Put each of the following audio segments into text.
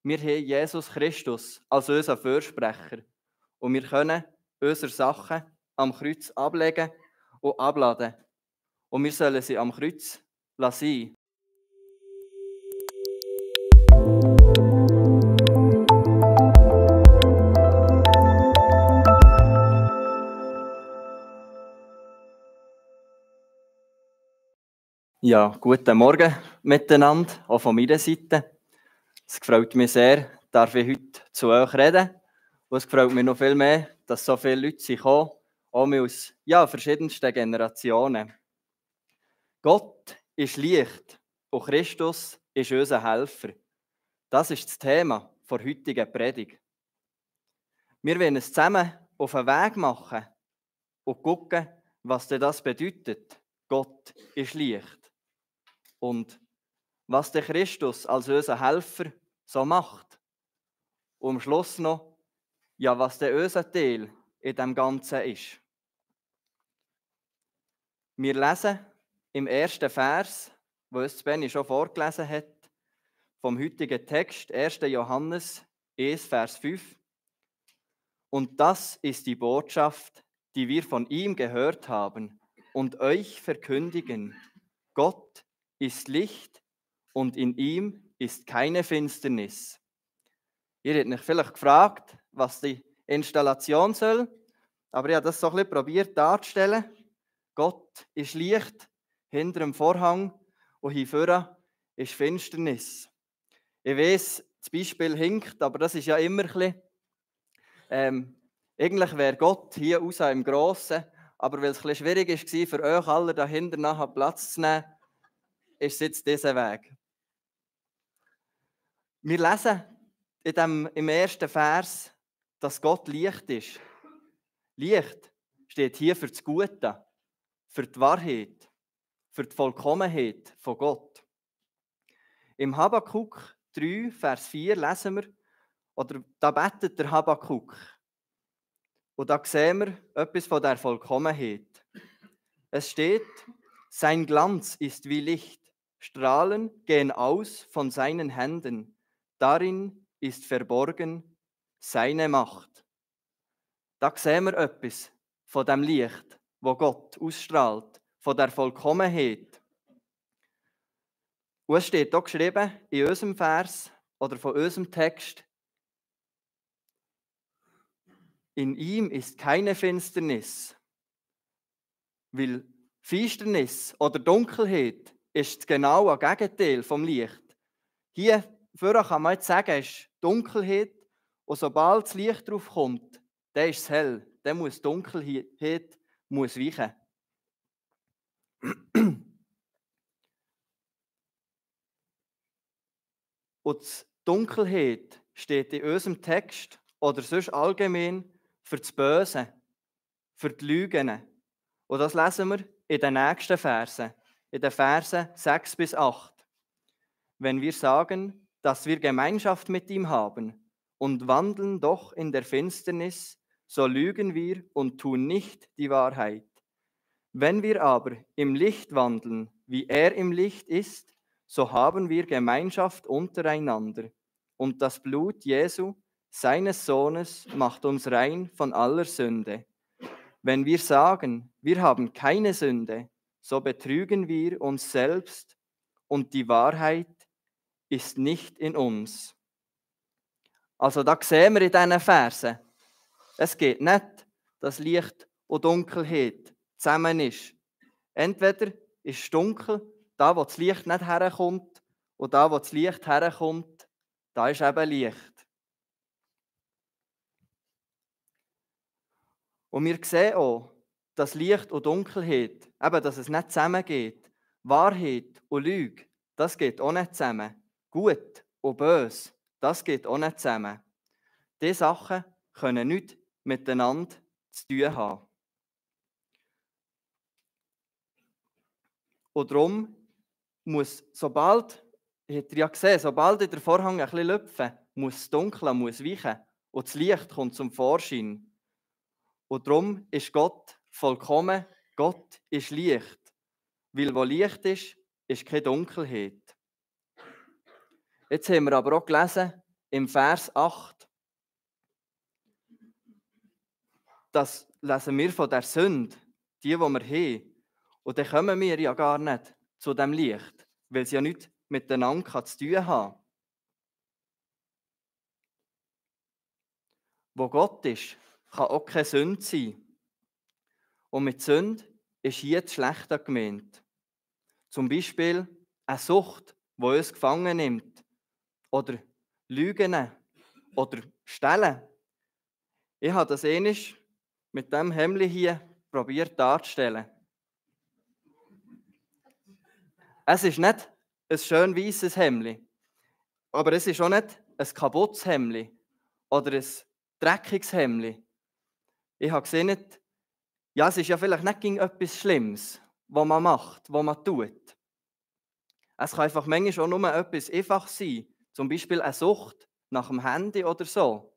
Wir haben Jesus Christus als unseren Fürsprecher und wir können unsere Sachen am Kreuz ablegen und abladen. Und wir sollen sie am Kreuz lassen. Ja, guten Morgen miteinander, auch von meiner Seite. Es freut mich sehr, darf ich heute zu euch reden. Und es freut mich noch viel mehr, dass so viele Leute sind gekommen, auch aus verschiedensten Generationen. Gott ist Licht und Christus ist unser Helfer. Das ist das Thema der heutigen Predigt. Wir wollen es zusammen auf den Weg machen und schauen, was denn das bedeutet. Gott ist Licht. Und was der Christus als unser Helfer so macht. Und am Schluss noch, was der unser Teil in dem Ganzen ist. Wir lesen im ersten Vers, wo uns Benni schon vorgelesen hat, vom heutigen Text, 1. Johannes 1, Vers 5. Und das ist die Botschaft, die wir von ihm gehört haben und euch verkündigen. Gott ist Licht und in ihm ist keine Finsternis. Ihr habt mich vielleicht gefragt, was die Installation soll, aber ich habe das so ein bisschen probiert darzustellen. Gott ist Licht hinter dem Vorhang und hier vorne ist Finsternis. Ich weiss, das Beispiel hinkt, aber das ist ja immer ein bisschen, eigentlich wäre Gott hier raus im Grossen, aber weil es ein bisschen schwierig war, für euch alle dahinter nachher Platz zu nehmen, ist es jetzt dieser Weg. Wir lesen im ersten Vers, dass Gott Licht ist. Licht steht hier für das Gute, für die Wahrheit, für die Vollkommenheit von Gott. Im Habakuk 3, Vers 4 lesen wir, oder da betet der Habakuk. Und da sehen wir etwas von der Vollkommenheit. Es steht, sein Glanz ist wie Licht, Strahlen gehen aus von seinen Händen, darin ist verborgen seine Macht. Da sehen wir etwas von dem Licht, wo Gott ausstrahlt, von der Vollkommenheit. Und es steht auch geschrieben in unserem Vers oder von unserem Text, in ihm ist keine Finsternis, weil Finsternis oder Dunkelheit ist das genaue Gegenteil vom Licht. Hier vorne kann man jetzt sagen, es ist Dunkelheit und sobald das Licht drauf kommt, dann ist es hell. Dann muss die Dunkelheit weichen. Und die Dunkelheit steht in unserem Text oder sonst allgemein für das Böse, für die Lügen. Und das lesen wir in den nächsten Versen, in den Versen 6 bis 8. Wenn wir sagen, dass wir Gemeinschaft mit ihm haben und wandeln doch in der Finsternis, so lügen wir und tun nicht die Wahrheit. Wenn wir aber im Licht wandeln, wie er im Licht ist, so haben wir Gemeinschaft untereinander. Und das Blut Jesu, seines Sohnes, macht uns rein von aller Sünde. Wenn wir sagen, wir haben keine Sünde, so betrügen wir uns selbst und die Wahrheit ist nicht in uns. Also da sehen wir in diesen Versen, es geht nicht, dass Licht und Dunkelheit zusammen ist. Entweder ist es dunkel, da wo das Licht nicht herkommt, und da wo das Licht herkommt, da ist eben Licht. Und wir sehen auch, dass Licht und Dunkelheit, eben, dass es nicht zusammengeht. Wahrheit und Lüge, das geht auch nicht zusammen. Gut und böse, das geht auch nicht zusammen. Diese Sachen können nichts miteinander zu tun haben. Und darum muss, sobald in der Vorhang ein bisschen lüpfen, muss das Dunkle weichen und das Licht kommt zum Vorschein. Und darum ist Gott vollkommen, Gott ist Licht. Weil wo Licht ist, ist keine Dunkelheit. Jetzt haben wir aber auch gelesen, im Vers 8, das lesen wir von der Sünde, die wir haben. Und dann kommen wir ja gar nicht zu dem Licht, weil es ja nichts miteinander zu tun haben. Wo Gott ist, kann auch keine Sünde sein. Und mit Sünde ist hier das Schlechte gemeint. Zum Beispiel eine Sucht, die uns gefangen nimmt. Oder Lügen. Oder Stellen. Ich habe das einmal mit diesem Hemd hier probiert darzustellen. Es ist nicht ein schön weisses Hemd, aber es ist auch nicht ein kaputtes Hemd oder ein dreckiges Hemd. Ich habe gesehen, ja, es ist ja vielleicht nicht gegen etwas Schlimmes, was man macht, was man tut. Es kann einfach manchmal auch nur etwas einfach sein, zum Beispiel eine Sucht nach dem Handy oder so.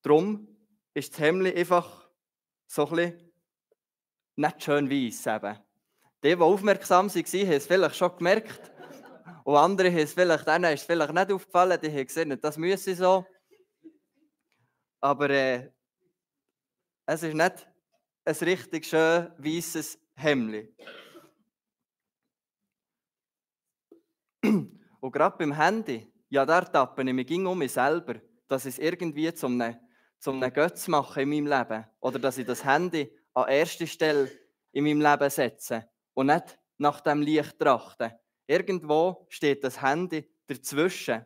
Darum ist das Hemd einfach so ein bisschen nicht schön weiss. Eben. Die aufmerksam waren, haben es vielleicht schon gemerkt. Und andere haben es vielleicht, denen ist es vielleicht nicht aufgefallen, die haben gesehen, das müsse so. Aber es ist nicht ein richtig schön weisses Hemd. Und gerade beim Handy, ja, da tappe ich mich um mich selber, dass ich es irgendwie zum Götz mache in meinem Leben. Oder dass ich das Handy an erste Stelle in meinem Leben setze und nicht nach dem Licht trachte. Irgendwo steht das Handy dazwischen.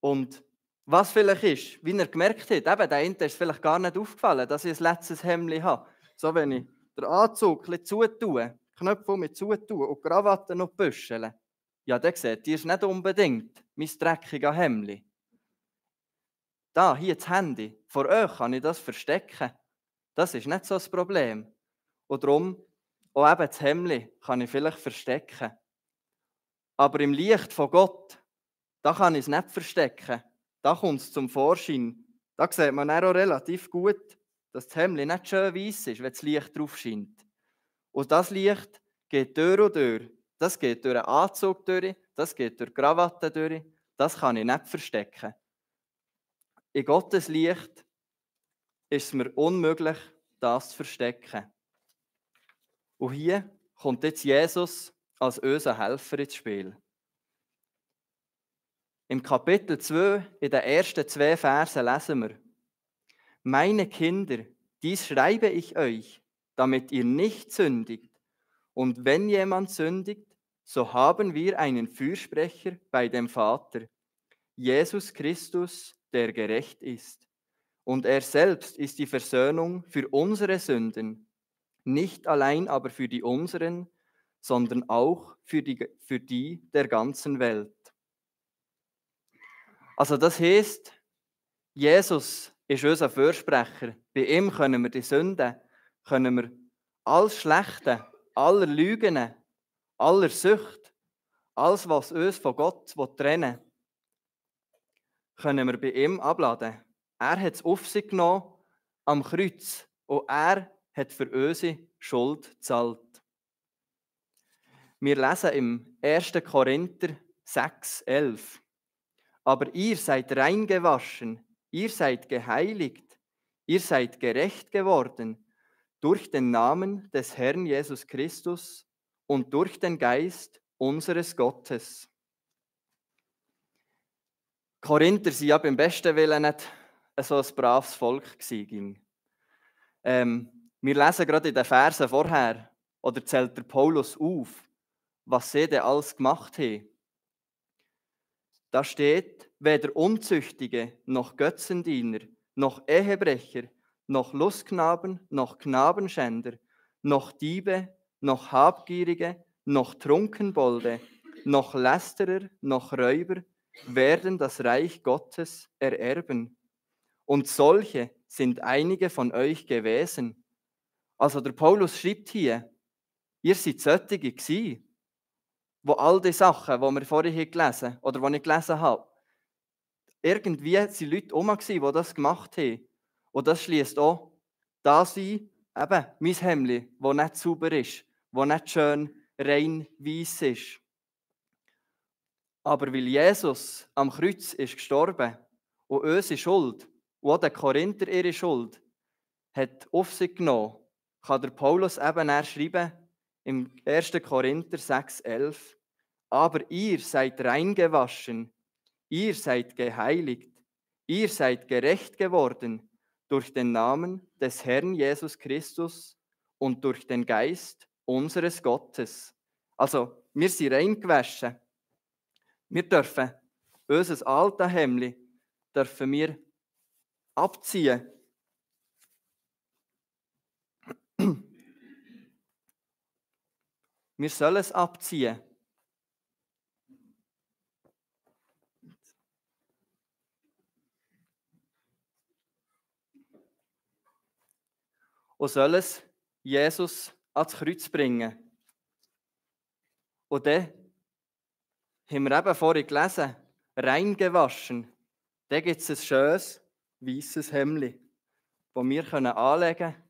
Und was vielleicht ist, wie er gemerkt hat, eben, der eine ist vielleicht gar nicht aufgefallen, dass ich ein letztes Hemd habe. So, wenn ich den Anzug ein bisschen zutue, Knöpfe mit zutue und die Krawatte noch büscheln, ja, dann seht ihr es nicht unbedingt, mein dreckiges Hemd. Da, hier das Handy, vor euch kann ich das verstecken. Das ist nicht so das Problem. Und darum, auch eben das Hemd kann ich vielleicht verstecken. Aber im Licht von Gott, da kann ich es nicht verstecken. Da kommt es zum Vorschein. Da sieht man auch relativ gut, dass das Hemd nicht schön weiss ist, wenn das Licht drauf scheint. Und das Licht geht durch und durch. Das geht durch den Anzug durch, das geht durch die Krawatte durch. Das kann ich nicht verstecken. In Gottes Licht ist es mir unmöglich, das zu verstecken. Und hier kommt jetzt Jesus als unser Helfer ins Spiel. Im Kapitel 2, in den ersten 2 Versen lesen wir: Meine Kinder, dies schreibe ich euch, damit ihr nicht sündigt. Und wenn jemand sündigt, so haben wir einen Fürsprecher bei dem Vater, Jesus Christus, der gerecht ist. Und er selbst ist die Versöhnung für unsere Sünden, nicht allein aber für die unseren, sondern auch für die der ganzen Welt. Also das heisst, Jesus ist unser Fürsprecher. Bei ihm können wir die Sünden, können wir alles Schlechte, aller Lügen, aller Sucht, alles, was uns von Gott trennen will, können wir bei ihm abladen. Er hat es auf sich genommen am Kreuz und er hat für unsere Schuld gezahlt. Wir lesen im 1. Korinther 6,11. Aber ihr seid rein gewaschen, ihr seid geheiligt, ihr seid gerecht geworden durch den Namen des Herrn Jesus Christus und durch den Geist unseres Gottes. Korinther waren ja beim besten Willen nicht so ein braves Volk gewesen. Wir lesen gerade in den Versen vorher, oder zählt der Paulus auf, was sie denn alles gemacht haben. Da steht, weder Unzüchtige, noch Götzendiener, noch Ehebrecher, noch Lustknaben, noch Knabenschänder, noch Diebe, noch Habgierige, noch Trunkenbolde, noch Lästerer, noch Räuber werden das Reich Gottes ererben. Und solche sind einige von euch gewesen. Also der Paulus schreibt hier, ihr seid solche gewesen, wo all die Sachen, die wir vorhin gelesen haben, oder die ich gelesen habe, irgendwie waren Leute herum, die das gemacht haben. Und das schließt auch das ein, eben mein Hemd, das nicht sauber ist, das nicht schön rein weiss ist. Aber weil Jesus am Kreuz ist gestorben und unsere Schuld und auch den Korinther ihre Schuld hat auf sich genommen, kann der Paulus eben schreiben im 1. Korinther 6,11: Aber ihr seid rein gewaschen, ihr seid geheiligt, ihr seid gerecht geworden durch den Namen des Herrn Jesus Christus und durch den Geist unseres Gottes. Also, wir sind rein gewaschen. Wir dürfen unser altes Hemdli dürfen wir abziehen. Wir sollen es abziehen. Und sollen es Jesus ans Kreuz bringen. Und dann haben wir eben vorhin gelesen, rein gewaschen. Dann gibt es ein schönes, weisses Hemdli, das wir anlegen können.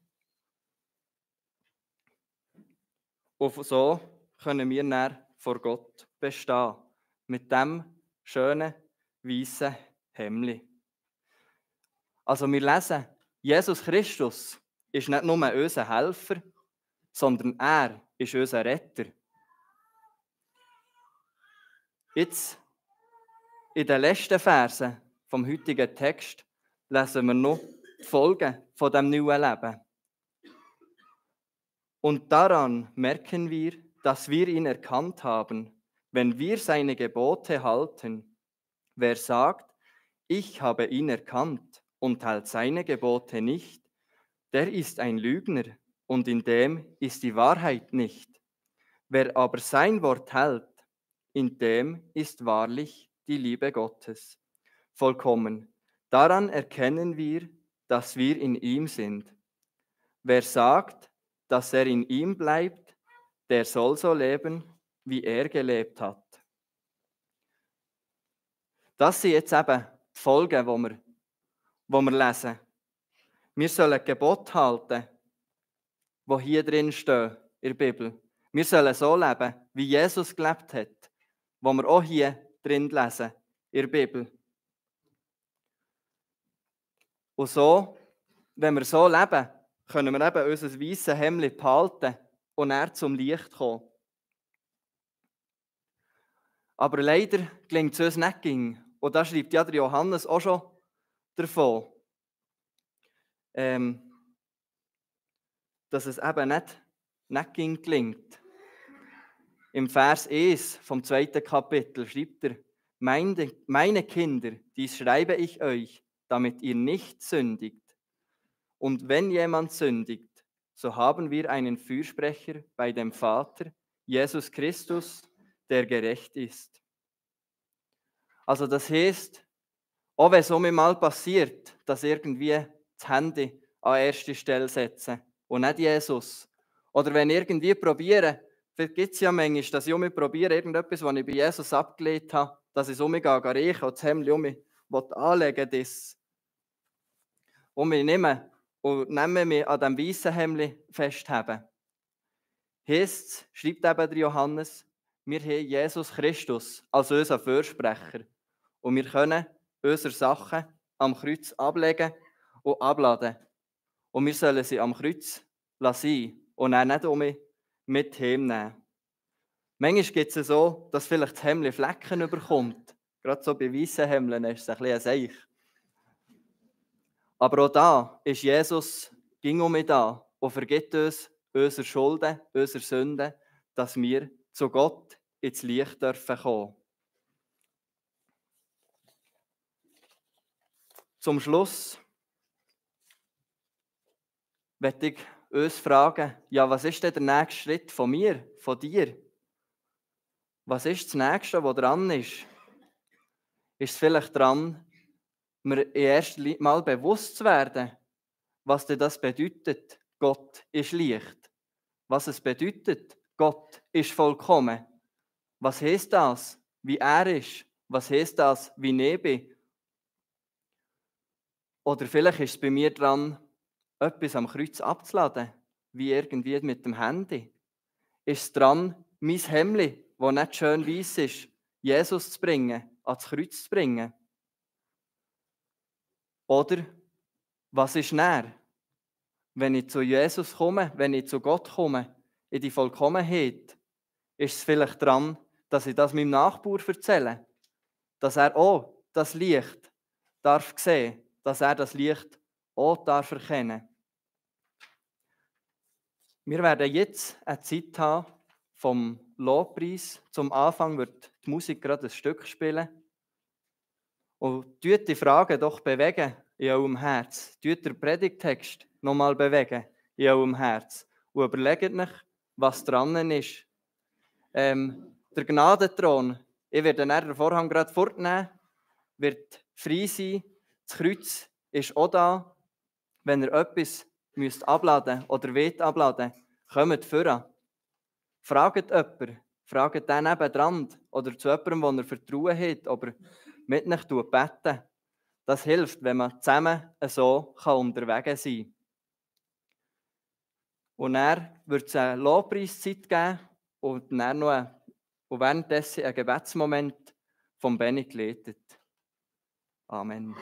Und so können wir dann vor Gott bestehen. Mit dem schönen, weißen Hemdli. Also wir lesen, Jesus Christus ist nicht nur unser Helfer, sondern er ist unser Retter. Jetzt, in den letzten Versen vom heutigen Text, lesen wir noch die Folgen von dem neuen Leben. Und daran merken wir, dass wir ihn erkannt haben, wenn wir seine Gebote halten. Wer sagt, ich habe ihn erkannt und hält seine Gebote nicht, der ist ein Lügner und in dem ist die Wahrheit nicht. Wer aber sein Wort hält, in dem ist wahrlich die Liebe Gottes vollkommen. Daran erkennen wir, dass wir in ihm sind. Wer sagt, dass er in ihm bleibt, der soll so leben, wie er gelebt hat. Das sind jetzt eben die Folgen, die wir lesen. Wir sollen Gebote halten, die hier drin stehen in der Bibel. Wir sollen so leben, wie Jesus gelebt hat, wo wir auch hier drin lesen in der Bibel. Und so, wenn wir so leben, können wir eben unser weisses Hemdli behalten und dann zum Licht kommen. Aber leider gelingt es uns nicht ging. Und da schreibt ja der Johannes auch schon davon, dass es eben nicht gelingt. Im Vers 1 vom 2. Kapitel schreibt er, meine Kinder, dies schreibe ich euch, damit ihr nicht sündigt. Und wenn jemand sündigt, so haben wir einen Fürsprecher bei dem Vater, Jesus Christus, der gerecht ist. Also das heisst, auch wenn es mal passiert, dass irgendwie das Handy an erste Stelle setzen und nicht Jesus. Oder wenn irgendwie probieren, vielleicht gibt es ja manchmal, dass ich probiere, irgendetwas, was ich bei Jesus abgelehnt habe, dass ich es rieche und das Hemd anlegen will. Und mich nehme mich an diesem weißen Hemd festhaben. Heisst, schreibt eben der Johannes, wir haben Jesus Christus als unseren Fürsprecher. Und wir können unsere Sachen am Kreuz ablegen und abladen. Und wir sollen sie am Kreuz sein und dann nicht mit heimnehmen. Manchmal gibt es so, dass vielleicht das Hemd Flecken überkommt. Gerade so bei weißen Hemden ist es ein bisschen ein Seich. Aber auch da ist Jesus ging da und vergibt uns unsere Schulden, unsere Sünden, dass wir zu Gott ins Licht dürfen kommen. Zum Schluss möchte ich uns fragen, ja, was ist denn der nächste Schritt von mir, von dir? Was ist das Nächste, was dran ist? Ist es vielleicht dran, mir erst mal bewusst zu werden, was denn das bedeutet, Gott ist Licht? Was es bedeutet, Gott ist vollkommen? Was heisst das, wie er ist? Was heisst das, wie ich bin? Oder vielleicht ist es bei mir dran, etwas am Kreuz abzuladen, wie irgendwie mit dem Handy. Ist es dran, mein Hemdli, das nicht schön weiss ist, Jesus zu bringen, ans Kreuz zu bringen? Oder was ist näher? Wenn ich zu Jesus komme, wenn ich zu Gott komme, in die Vollkommenheit, ist es vielleicht dran, dass ich das meinem Nachbar erzähle, dass er auch das Licht darf sehen, dass er das Licht auch darf erkennen. Wir werden jetzt eine Zeit haben vom Lobpreis. Zum Anfang wird die Musik gerade ein Stück spielen. Und tut die Fragen doch bewegen in eurem Herz. Tut den Predigtext nochmal bewegen in eurem Herz. Und überlegt euch, was dran ist. Der Gnadenthron, ich werde dann den Vorhang gerade fortnehmen, wird frei sein. Das Kreuz ist auch da. Wenn ihr etwas abladen müsst oder wollt abladen, kommt voran. Fragt jemanden, fragt den nebendran oder zu jemandem, den ihr Vertrauen habt, ob er mit euch beten. Das hilft, wenn man zusammen so unterwegs sein kann. Und dann wird es eine Lobpreiszeit geben und dann und währenddessen ein Gebetsmoment vom Benny geleitet. Amen.